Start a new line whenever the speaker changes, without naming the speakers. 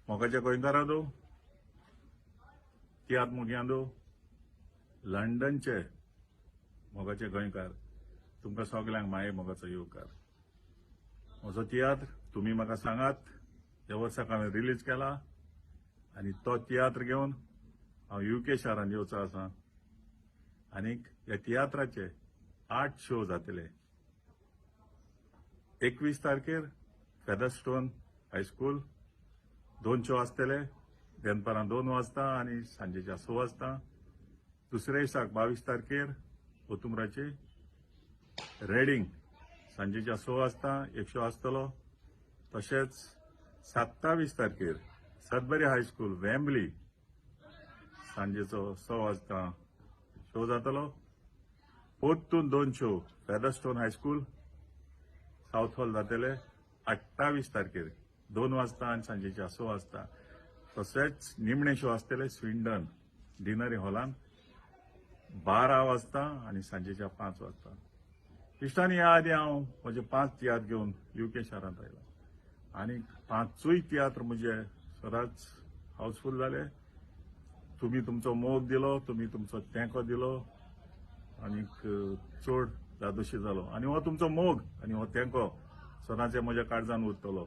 मोगाच्या गोंयकारांनो, तियात्र मोगयांनो, लंडनचे मोगाचे गोंयकार, तुमकां सगल्यांक माये मोगाचो येवकार. म्हजो तियात्र तुमी म्हाका सांगात ह्या वर्साक हांवें रिलीज केला आनी तो तियात्र घेवन हांव युके शारांत येवचो आसा आनीक ह्या तियात्राचे 8 शो जातले. 21 तारखेर फेदरस्टोन हायस्कूल 2 शो आसतले, दनपारां 2 वाजता आनी सांजेच्या 6 वाजता. दुसऱ्या दिसाक 22 तारखेर ओतुमराचे रेडींग सांजेच्या 6 वाजता एक शो आसतलो. तशेंच 27 तारखेर सदबरी हायस्कूल वेम्बली सांजेचो 6 वाजता शो जातलो. परतून 2 show Featherstone high school Southall जातले 28 तारखेर 2 वाजता आनी सांजेच्या 6 वाजता. तशेंच निमणे शो आसतले स्विंडन डिनरी हॉलान 12 वाजता आनी सांजेच्या 5 वाजता. इश्टांनी, ह्या आदी हांव म्हजे 5 तियात्र घेवन युके शारांत आयलो आनी 5ूय तियात्र म्हजे सदांच हाऊसफूल जाले. तुमी तुमचो मोग दिलो, तुमी तुमचो तेंको दिलो आनीक चड धादोशी जालो आनी हो तुमचो मोग आनी हो तेंको सदांच म्हज्या काळजान उरतलो.